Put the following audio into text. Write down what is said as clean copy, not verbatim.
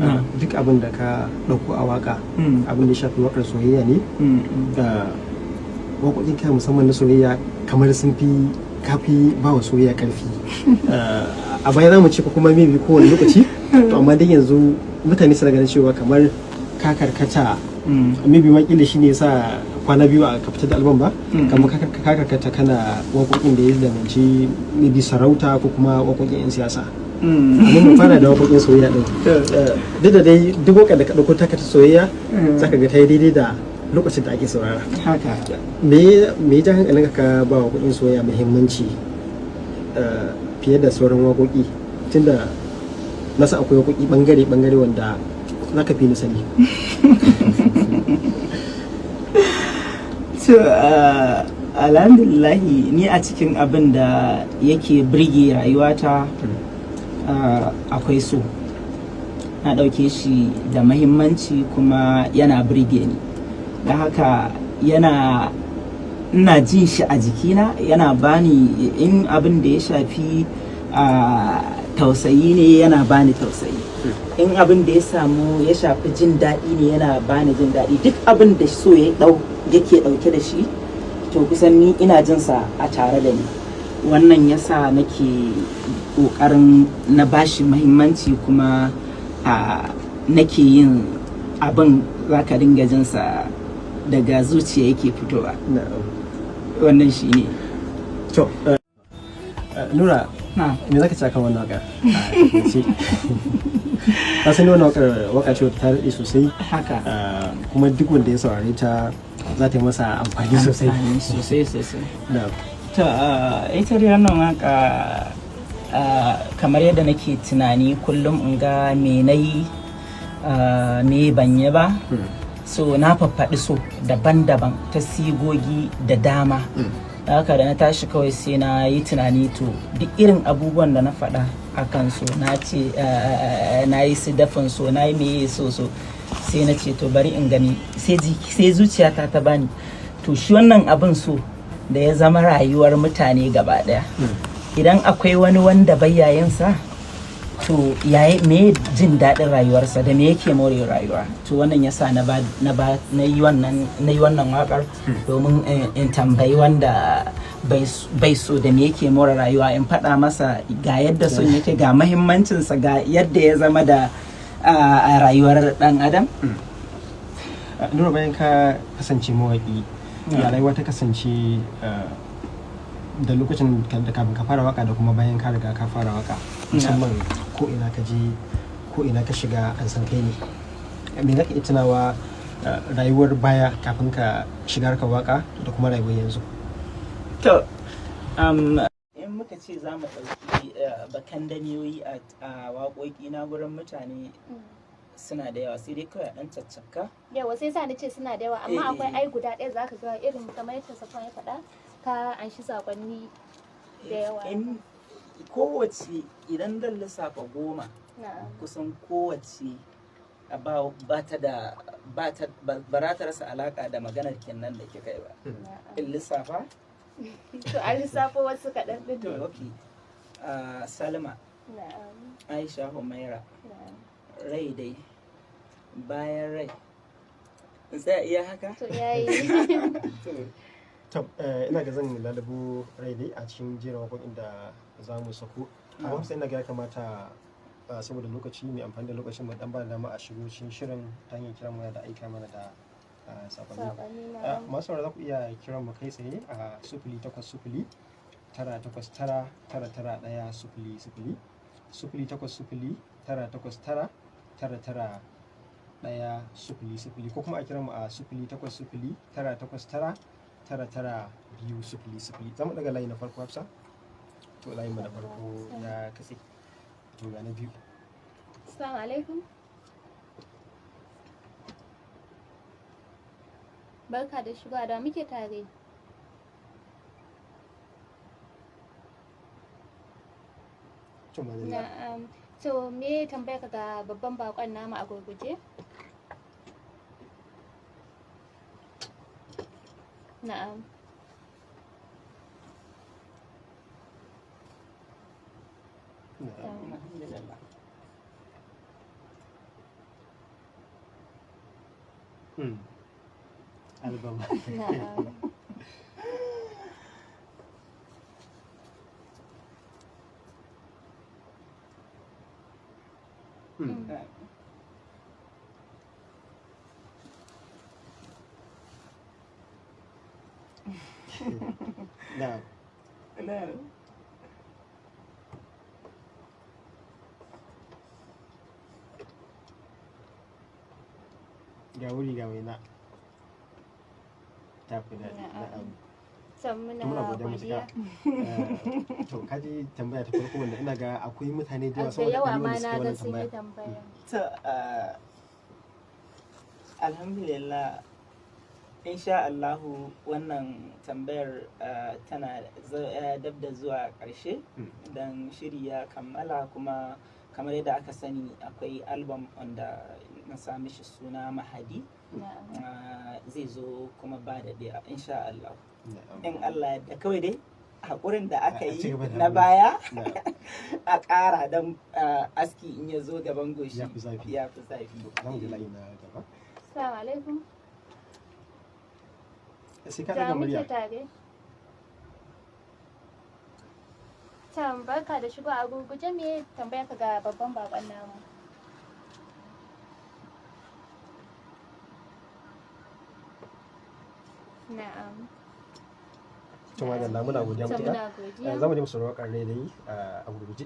Duk abin da ka ɗauko a waka, abin da ya shafi wakar soyayya ne, waƙoƙin ka musamman na soyayya kamar sun fi kafi ba wa soyayya ƙarfi a baya, za mu ce, ko kuma maybe kowane lokaci. To amma dai yanzu mutane suna ganin cewa kamar ka karkata, maybe ma kila shine yasa kwana biyu a ka fitar da album ba, kamar ka karkata kana waƙoƙin da ya danganci maybe sarauta ko kuma waƙoƙin 'yan siyasa. Amma mu fara da waƙoƙin soyayya din. Duk da dai duk waƙar da ka ɗauko taka ta soyayya, zaka ga ta yi daidai da lokacin da ake saurara. Haka. Me ya ja hankalinka ka ba waƙoƙin soyayya muhimmanci fiye da sauran waƙoƙi, tunda na san akwai waƙoƙi bangare bangare wanda zaka fi ni sani? To, alhamdulillahi, ni a cikin abin da yake birge rayuwata akwai so. Na ɗauke shi da mahimmanci kuma yana birge ni, don haka yana ina jin shi a jikina, yana bani in abin da ya shafi tausayi ne, yana bani tausayi. In abin da ya samu ya shafi jin daɗi ne, yana bani jin daɗi. Duk abin da so ya ɗau yake ɗauke da shi, to kusan ni ina jin sa a tare da ni. Wannan yasa nake ƙoƙarin na bashi muhimmanci, kuma a nake yin abin zaka dinga jin sa daga zuciya yake fitowa. Wannan shi ne. To, Nura, na. Me zaka ce akan wannan waƙar? A takaice, na sani wannan waƙar waƙa ce wadda ta daɗe sosai. Haka. Kuma duk wanda ya saurare ta za ta yi masa amfani sosai. Amfani sosai sosai. Na'am. To, ita dai wannan waka, kamar yadda nake tunani kullum in ga me na yi, me ban yi ba. So na faffaɗi so daban-daban ta sigogi da dama. Da haka da na tashi kawai sai na yi tunani, to duk irin abubuwan da na faɗa akan so, na ce na yi su dafin so, na yi meye so so, sai na ce to bari in gani, sai zuciyata ta bani, to shi wannan abin so da ya zama rayuwar mutane gaba daya, idan akwai wani wanda bai yayinsa, to yayi me jin daɗin rayuwarsa, da me yake more rayuwa? To wannan yasa na ba na ba na yi wannan na yi wannan wakar domin in tambayi wanda bai so da me yake more rayuwa, in faɗa masa ga yadda son yake, ga mahimmancinsa, ga yadda ya zama da a rayuwar ɗan adam. Nura, bayan ka kasance mawaƙi, ya rayuwa ta kasance da lokacin da kafin ka fara waka da kuma bayan ka riga ka fara waka, musamman ko ina ka je, ko ina ka shiga an san kai ne? Me za ka iya tunawa rayuwar baya kafin ka shiga harkar waka da kuma rayuwar yanzu? To, in muka ce za mu ɗauki bakan damiyoyi a waƙoƙi na gurin mutane suna da yawa, sai dai kawai a ɗan caccaka. Yawa, sai sa ni ce suna da yawa, amma akwai ai guda ɗaya zaka ga irin kamar yadda Safwan ya faɗa, ka anshi sakonni da yawa. In kowace, idan zan lissafa 10, kusan kowace ba ta da ba ta ba ba za ta rasa alaka da maganar kenan da kika yi ba. In lissafa? To, a lissafo wasu kaɗan ɗin. To, okay. Salma, Aisha Humaira, rai dai bayan rai. In tsaya iya haka? To, yayi. To, ina ga zan lalabo rai dai a cikin jerin waƙoƙin da za mu sako. Amma sai ina ga ya kamata, saboda lokaci, mai amfani da lokacin mu dan ba da dama a shigo cikin shirin ta hanyar kiran waya da aika mana da saƙonni. Saƙonni na. Masu sauraro, za ku iya kiran mu kai tsaye a 08098999100, 08098999100, ko kuma a kira mu a 08098999200. Za mu daga layi na farko, Hafsa. To, layin mu na farko ya katse, to ga na biyu. Assalamu alaikum. Barka da shigowa, da wa muke tare? To, madalla. Na'am. To, me tambayar ka ga babban bakon namu a gurguje? Na'am. Na'am. Alhamdulillah. Album. Na'am. Na'am. Na'am. Ga wuri ga waina. Ta fi daɗi. Na'am. Na'am. So muna To muna godiya godiya. matuƙa. To kaji tambaya ta farko wanda ina ga akwai mutane da yawa Da sama da yawa ɗari ma wanda suka na yi ga wannan sun yi tambaya. tambaya. To, alhamdulillah, insha Allahu wannan tambayar tana dab da zuwa ƙarshe don shiri ya kammala, kuma kamar yadda aka sani akwai album wanda na sami shi suna Mahadi. Na'am. Zai zo kuma ba da ɗaya insha Allah. Na'am. In Allah yadda, kawai dai haƙurin da aka A ci yi gaba da na haƙuri. baya Na'am. a ƙara don aski in ya zo gaban goshi Ya fi zafi. Ya fi zafi. Za mu je layi na gaba. Assalamu alaikum. Sai ka Da ɗaga muke murya. tare. Tam, barka da shigo. A gurguje, me tambaya ka ga babban bakon namu? Na'am. To madalla, muna godiya To matuƙa. muna godiya. Za mu je mu saurari waƙar dai a gurguje.